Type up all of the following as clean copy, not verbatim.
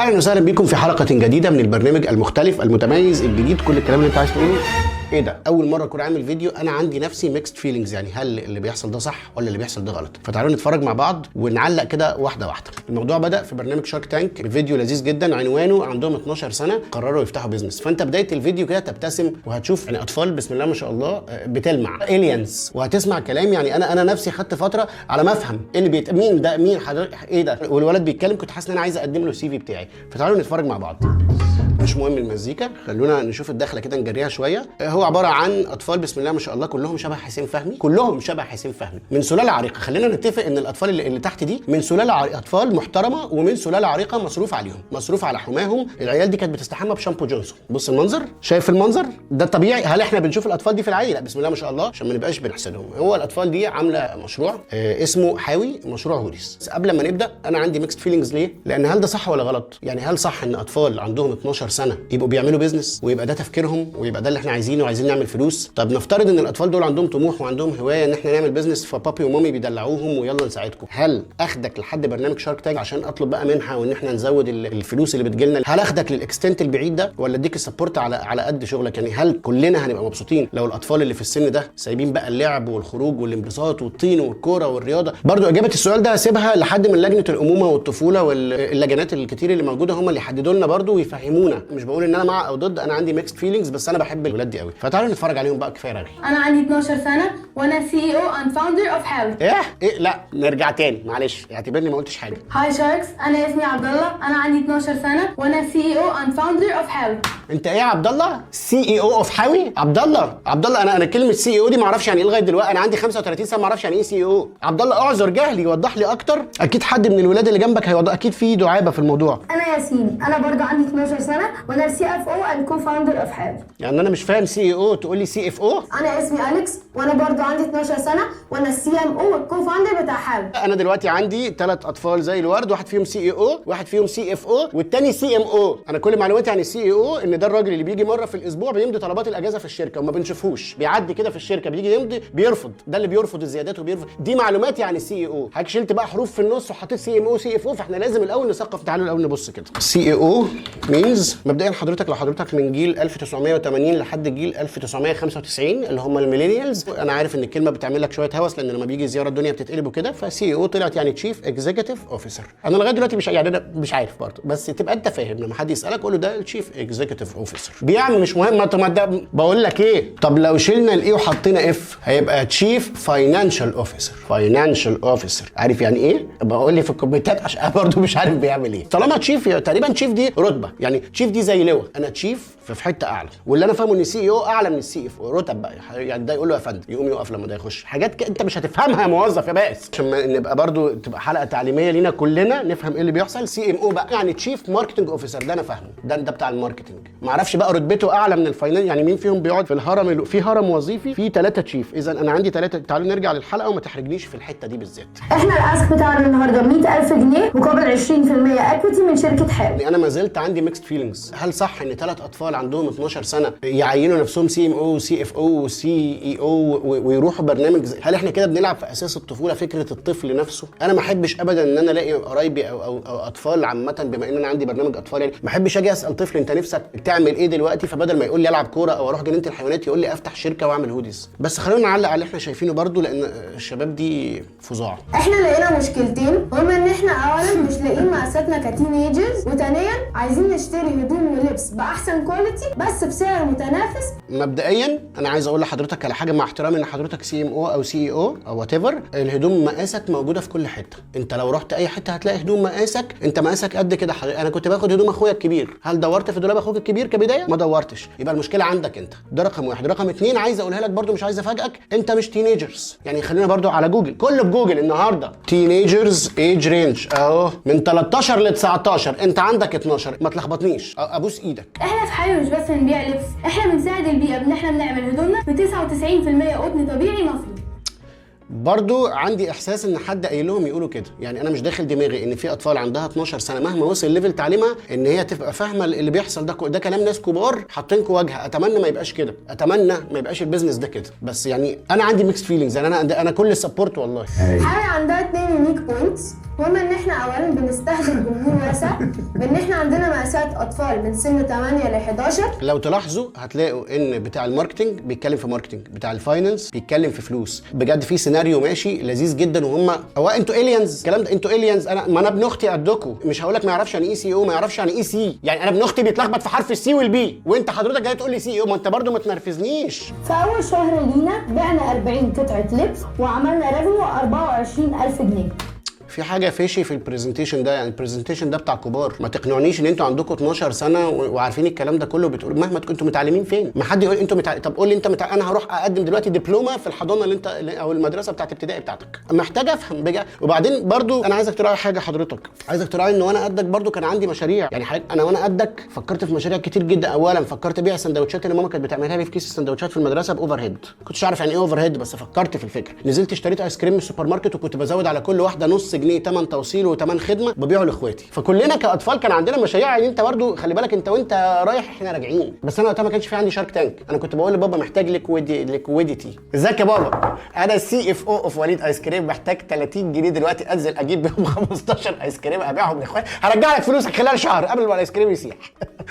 اهلا وسهلا بكم في حلقة جديدة من البرنامج المختلف المتميز الجديد، كل الكلام اللي انت عايز تقوله. ايه ده؟ اول مرة اكون عامل فيديو انا عندي نفسي mixed feelings، يعني هل اللي بيحصل ده صح ولا اللي بيحصل ده غلط؟ فتعالوا نتفرج مع بعض ونعلق كده واحدة واحده. الموضوع بدا في برنامج Shark Tank بفيديو لذيذ جدا عنوانه عندهم 12 سنة قرروا يفتحوا business. فانت بداية الفيديو كده تبتسم وهتشوف يعني اطفال بسم الله ما شاء الله بتلمع aliens، وهتسمع كلام يعني انا نفسي خدت فترة على ما افهم ايه اللي مين ده، مين حضرتك، ايه ده. والولد بيتكلم كنت حاسس ان انا عايز اقدم له ال CV بتاعي. فتعالوا نتفرج مع بعض. مش مهم المزيكا، خلونا نشوف الدخلة كده نجريها شويه. هو عبارة عن اطفال بسم الله ما شاء الله كلهم شبه حسين فهمي، كلهم شبه حسين فهمي، من سلالة عريقه. خلينا نتفق ان الاطفال اللي تحت دي من سلالة عريقه، اطفال محترمه ومن سلالة عريقه، مصروف عليهم، مصروف على حماهم. العيال دي كانت بتستحمى بشامبو جونسون. بص المنظر، شايف المنظر ده طبيعي؟ هل احنا بنشوف الاطفال دي في العادي؟ لا، بسم الله ما شاء الله، عشان ما نبقاش بنحسدهم. هو الاطفال دي عامله مشروع اسمه حاوي، مشروع hoodies. بس قبل ما نبدا انا عندي mixed feelings. ليه؟ لان هل ده صح ولا غلط؟ يعني هل صح ان اطفال عندهم 12 سنة يبقوا بيعملوا business ويبقى ده تفكيرهم ويبقى ده اللي احنا عايزينه وعايزين نعمل فلوس؟ طب نفترض ان الاطفال دول عندهم طموح وعندهم هواية ان احنا نعمل business، فبابي ومامي بيدلعوهم ويلا نساعدكم. هل اخدك لحد برنامج Shark Tank عشان اطلب بقى منحه وان احنا نزود الفلوس اللي بتجيلنا؟ هل اخدك لل extent البعيد ده ولا اديك ال support على قد شغلك؟ يعني هل كلنا هنبقى مبسوطين لو الاطفال اللي في السن ده سايبين بقى اللعب والخروج والانبساط والطين والكوره والرياضه؟ برضو اجابه السؤال ده هسيبها لحد من لجنة الامومة والطفوله واللجنات الكتير اللي موجوده، هم اللي يحددوا لنا برضو ويفهمونا. مش بقول ان انا مع او ضد، انا عندي mixed feelings، بس انا بحب الولاد دي قوي. فتعالوا نتفرج عليهم بقى، كفاية رغي. انا عندي 12 سنة وانا CEO and founder of حاوي. ايه ايه؟ لا نرجع تاني، معلش اعتبرني ما قلتش حاجه. Hi Sharks، انا اسمي عبد الله، انا عندي 12 سنة وانا CEO and founder of حاوي. انت ايه يا عبد الله؟ CEO of حاوي؟ عبد الله، عبد الله، انا كلمة CEO دي ما اعرفش يعني ايه لغاية دلوقتي. انا عندي 35 سنة ما اعرفش يعني ايه CEO. عبد الله اعذر جهلي، وضح لي اكتر. اكيد حد من الولاد اللي جنبك هيوضح، اكيد في دعابة في الموضوع. انا ياسين، انا برضو عندي 12 سنة وانا CFO and co-founder of حاوي. يعني انا مش فاهم CEO تقول لي CFO؟ انا اسمي اليكس وانا برضو عندي 12 سنة وانا ال CMO وال co-founder بتاع حاوي. انا دلوقتي عندي ثلاث اطفال زي الورد، واحد فيهم CEO، واحد فيهم CFO، والتاني CMO. انا كل معلوماتي عن ال CEO ان ده الراجل اللي بيجي مرة في الاسبوع بيمضي طلبات الاجازة في الشركة وما بنشوفهوش، بيعدي كده في الشركة بيجي يمضي بيرفض، ده اللي بيرفض الزيادات وبيرفض. دي معلوماتي عن ال CEO. حضرتك شلت بقى حروف في النص وحطيت سي ام او سي اف او، فاحنا لازم الاول نثقف. تعالوا الاول نبص كده CEO means. مبدئيا حضرتك لو حضرتك من جيل 1980 لحد جيل 1995 اللي هم ال millennials، انا عارف ان الكلمة بتعمل لك شوية هوس لان لما بيجي زيارة الدنيا بتتقلب وكده. ف CEO طلعت يعني chief executive officer. انا لغاية دلوقتي مش يعني انا مش عارف برضه، بس تبقى انت فاهم لما حد يسالك قول له ده ال chief executive officer بيعمل. مش مهم، ما ده بقول لك ايه، طب لو شلنا ال E وحطينا F هيبقى chief financial officer. financial officer عارف يعني ايه؟ بقول لي في الكومنتات عشان انا برضه مش عارف بيعمل ايه. طالما chief تقريبا chief دي رتبه، يعني chief دي زي لواء، انا chief في حتة اعلى. واللي انا فاهمه ان CEO اعلى من ال CFO رتب بقى، يعني ده يقول له يا فندم يقوم يقف لما ده يخش. حاجات انت مش هتفهمها يا موظف يا بائس. عشان ما نبقى برضو تبقى حلقة تعليمية لينا كلنا نفهم ايه اللي بيحصل. CMO بقى يعني chief marketing officer، ده انا فاهمه، ده بتاع ال marketing. ما اعرفش بقى رتبته اعلى من ال finance، يعني مين فيهم بيقعد في الهرم في هرم وظيفي في ثلاثة chief. اذا انا عندي ثلاثه. تعالوا نرجع للحلقة وما تحرجنيش في الحتة دي بالذات. احنا ال ask بتاعنا النهارده 100000 جنيه مقابل 20% equity من شركة حاوي. يعني انا ما زلت عندي mixed feelings. هل صح ان ثلاث اطفال عندهم 12 سنة يعينوا نفسهم سي ام او سي اف او سي اي او ويروحوا برنامج هل احنا كده بنلعب في اساس الطفوله، فكرة الطفل نفسه؟ انا ما احبش ابدا ان انا الاقي قرايبي او اطفال عامه، بما ان انا عندي برنامج اطفال، يعني ما احبش اجي اسال طفل انت نفسك تعمل ايه دلوقتي، فبدل ما يقول لي العب كورة او اروح جنينة الحيوانات يقول لي افتح شركة واعمل hoodies. بس خلونا نعلق على اللي احنا شايفينه برضو لان الشباب دي فظاع. احنا لقينا مشكلتين، هما ان احنا اولا مش لاقيين مقاساتنا ك teenagers، وثانيا عايزين نشتري هدوم ولبس باحسن quality بس بسعر متنافس. مبدئيا انا عايز اقول لحضرتك على حاجه، مع احترامي ان حضرتك CMO او CEO او whatever، الهدوم مقاسك موجودة في كل حته. انت لو رحت اي حتة هتلاقي هدوم مقاسك، انت مقاسك قد كده. انا كنت باخد هدوم اخويا الكبير، هل دورت في دولاب اخوك الكبير كبدايه؟ ما دورتش، يبقى المشكلة عندك انت. ده رقم واحد. رقم اتنين عايز اقولها لك برضو، مش عايز افاجئك، انت مش teenagers. يعني خلينا برضو على جوجل، كله بجوجل النهارده teenagers age range اهو من 13 ل 19، انت عندك 12، ما تلخبطنيش ابوس ايدك. احنا في حاوي مش بس بنبيع لبس، احنا بنساعد البيئة بان احنا بنعمل هدومنا ب 99% قطن طبيعي مصري. برضو عندي احساس ان حد قايل لهم يقولوا كده، يعني انا مش داخل دماغي ان في اطفال عندها 12 سنة مهما وصل level تعليمها ان هي تبقى فاهمه اللي بيحصل ده. ده كلام ناس كبار حاطينكم واجهه. اتمنى ما يبقاش كده، اتمنى ما يبقاش ال business ده كده، بس يعني انا عندي mixed feelings. يعني انا كل ال support والله. حاوي عندها اتنين unique points. وهما ان احنا اولا بنستهدف جمهور واسع، بان احنا عندنا مقاسات اطفال من سن 8 ل 11. لو تلاحظوا هتلاقوا ان بتاع ال marketing بيتكلم في marketing، بتاع ال finance بيتكلم في فلوس. بجد في سيناريو ماشي لذيذ جدا. وهم هو انتوا aliens؟ الكلام ده انتوا aliens؟ انا ما انا ابن اختي قدكم، مش هقول لك ما يعرفش يعني ايه CEO، ما يعرفش يعني ايه C. يعني انا ابن اختي بيتلخبط في حرف ال C وال B، وانت حضرتك جاي تقول لي CEO؟ ما انت برضو ما تنرفزنيش. في أول شهر لينا بعنا 40 قطعة لبس وعملنا revenue 24,000 جنيه. في حاجة fishy في ال presentation ده، يعني ال presentation ده بتاع كبار. ما تقنعنيش ان انتوا عندكم 12 سنة وعارفين الكلام ده كله. بتقول مهما تكونوا انتوا متعلمين فين؟ ما حد يقول انتوا طب قول لي انت انا هروح اقدم دلوقتي دبلومه في الحضانة اللي انت او المدرسة بتاعت ابتدائي بتاعتك. محتاج افهم بجد. وبعدين برضو انا عايزك تراعي حاجه، حضرتك عايزك تراعي ان وانا قدك برضو كان عندي مشاريع. يعني حضرتك انا وانا قدك فكرت في مشاريع كتير جدا. اولا فكرت ابيع السندوتشات اللي ماما كانت بتعملها لي في كيس السندوتشات في المدرسة ب overhead. كنتش عارف يعني ايه overhead، بس فكرت في الفكره. نزلت اشتريت ايس كريم من السوبر ماركت وكنت بزود على كل واحدة نص جنيه تمن توصيل وتمن خدمه، ببيعه لاخواتي. فكلنا كاطفال كان عندنا مشاريع. يعني انت برضو خلي بالك، انت وانت رايح احنا راجعين. بس انا وقتها ما كانش في عندي Shark Tank، انا كنت بقول لبابا محتاج liquidity. ازيك يا بابا؟ انا ال CFO of وليد ايس كريم، محتاج 30 جنيه دلوقتي انزل اجيب بيهم 15 ايس كريم ابيعهم لاخواتي، هرجع لك فلوسك خلال شهر قبل ما الايس كريم يسيح.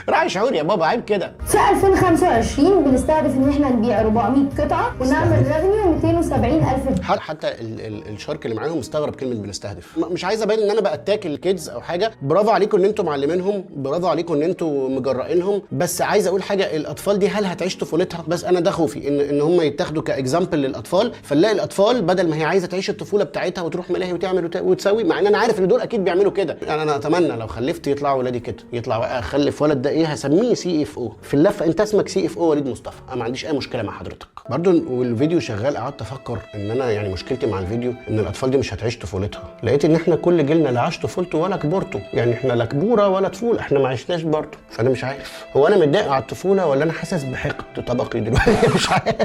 راعي شعور يا بابا، عيب كده. في 2025 بنستهدف ان احنا نبيع 400 قطعة ونعمل revenue 270,000 جنيه. حتى ال shark اللي معاهم مستغرب كلمة بنستهدف. مش عايز ابين ان انا ب attack ال kids او حاجه. برافو عليكم ان انتم معلمينهم، برافو عليكم ان انتم مجرئينهم، بس عايز اقول حاجه، الاطفال دي هل هتعيش طفولتها؟ بس انا ده خوفي ان هم يتاخدوا ك example للاطفال، فنلاقي الاطفال بدل ما هي عايزه تعيش الطفولة بتاعتها وتروح ملاهي وتعمل وتسوي، مع ان انا عارف ان دول اكيد بيعملوا كده. يعني انا اتمنى لو خلفت يطلعوا ولادي كده، يطلع اخلف ولد ده ايه هسميه CFO في اللفه، انت اسمك CFO وليد مصطفى، انا ما عنديش اي مشكلة مع حضرتك. برضو والفيديو شغال قعدت افكر ان انا يعني مشكلتي مع الفيديو ان الاطفال دي مش هتعيش طفولتها. لقيت ان احنا كل جيلنا لا عاش طفولته ولا كبرته، يعني احنا لا كبوره ولا طفوله، احنا ما عشناش برضه. فانا مش عارف هو انا متضايق على الطفولة ولا انا حاسس بحقد طبقي دلوقتي، مش عارف.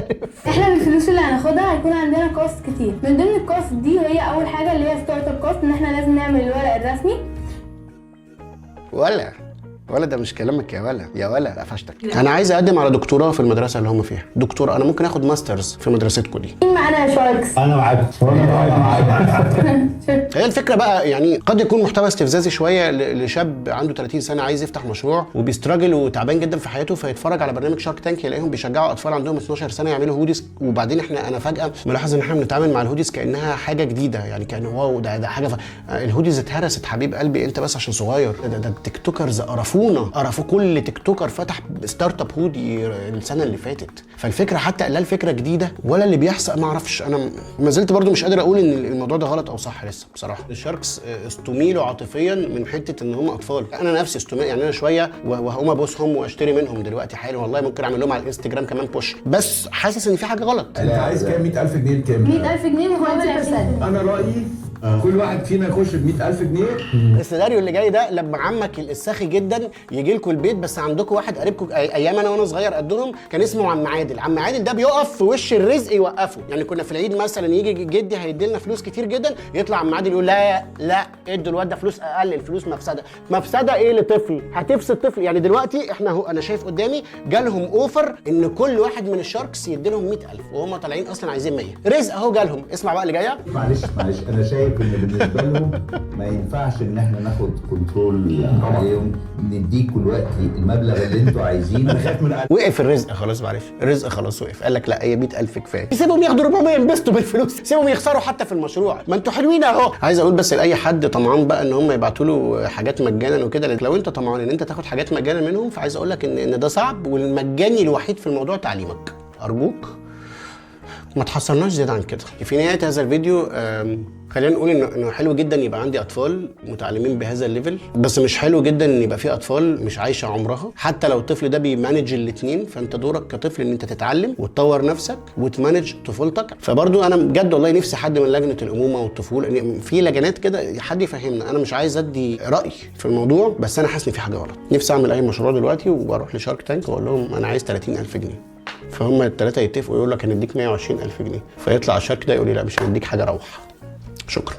احنا بالفلوس اللي هناخدها هيكون عندنا cost كتير. من ضمن ال cost دي هي اول حاجة اللي هي startup cost، ان احنا لازم نعمل الورق الرسمي. ولا ده مش كلامك يا ولا، يا ولا قفشتك. انا عايز اقدم على دكتوراه في المدرسة اللي هم فيها. دكتور، انا ممكن اخد masters في مدرستكم دي. مين معانا يا sharks؟ انا معاك، انا معاك. هي الفكرة بقى يعني قد يكون محتوى استفزازي شوية لشاب عنده 30 سنة عايز يفتح مشروع وبي struggle وتعبان جدا في حياته، فيتفرج على برنامج Shark Tank يلاقيهم بيشجعوا اطفال عندهم 12 سنة يعملوا hoodies. وبعدين احنا انا فجاة ملاحظ ان احنا بنتعامل مع ال hoodies كانها حاجة جديده، يعني كان wow ده حاجة ال hoodies اتهرست حبيب قلبي، انت بس عشان صغير. ده ال TikTokers قرفونا، قرفوا كل TikToker فتح startup hoodie السنة اللي فاتت. فالفكرة حتى لا الفكرة جديدة ولا اللي بيحصل، ما اعرفش. انا ما زلت برضو مش قادر اقول ان الموضوع ده غلط او صح لسه بصراحة. ال sharks استميلوا عاطفيا من حتة ان هم اطفال. انا نفسي استميل، يعني انا شوية وهقوم ابوسهم واشتري منهم دلوقتي حالا، والله ممكن اعمل لهم على الانستجرام كمان push، بس حاسس ان في حاجة غلط. انت عايز كام؟ 100,000 جنيه بكام؟ 100,000 جنيه مقابل 20%. انا رايي كل واحد فينا يخش ب 100,000 جنيه. السيناريو اللي جاي ده لما عمك الساخي جدا يجي لكم البيت، بس عندكم واحد قريبكم ايام انا وانا صغير قدهم كان اسمه عم عادل. عم عادل ده بيقف في وش الرزق يوقفه. يعني كنا في العيد مثلا يجي جدي هيدي لنا فلوس كتير جدا، يطلع عم عادل يقول لا لا ادوا الواد ده فلوس اقل، الفلوس مفسده. مفسدة ايه لطفل؟ هتفسد طفل. يعني دلوقتي احنا هو انا شايف قدامي جالهم offer ان كل واحد من ال sharks يدي لهم 100,000 وهم طالعين اصلا عايزين 100. رزق اهو جالهم. اسمع بقى اللي جاية. معلش معلش، انا شايف ان بالنسبة لهم ما ينفعش ان احنا ناخد control عليهم، نديكوا دلوقتي المبلغ اللي انتوا عايزينه. انا خايف من وقف الرزق خلاص، معلش الرزق خلاص وقف. قال لك لا هي 100,000 كفاية، سيبهم ياخدوا 400 ينبسطوا بالفلوس، سيبهم يخسروا حتى في المشروع، ما انتوا حلوين اهو. عايز اقول بس لاي حد طمعان بقى ان هم يبعتوا له حاجات مجانا وكده، لو انت طمعان ان انت تاخد حاجات مجانا منهم فعايز اقول لك ان ده صعب، والمجاني الوحيد في الموضوع تعليمك. ارجوك ما تحصلناش زيادة عن كده. في نهاية هذا الفيديو خلينا نقول انه حلو جدا يبقى عندي اطفال متعلمين بهذا ال level، بس مش حلو جدا ان يبقى في اطفال مش عايشه عمرها. حتى لو الطفل ده بي manage الاثنين، فانت دورك كطفل ان انت تتعلم وتطور نفسك وت manage طفولتك. فبرضو انا بجد والله نفسي حد من لجنة الامومة والطفوله، إن في لجنات كده حد يفهمنا. انا مش عايز ادي راي في الموضوع، بس انا حاسس ان في حاجة غلط. نفسي اعمل اي مشروع دلوقتي واروح ل Shark Tank واقول لهم انا عايز 30,000 جنيه، فهم الثلاثة يتفقوا يقول لك هنديك 120,000 جنيه، فيطلع ال shark ده يقول لي لا مش هنديك حاجة، روح. شكرا.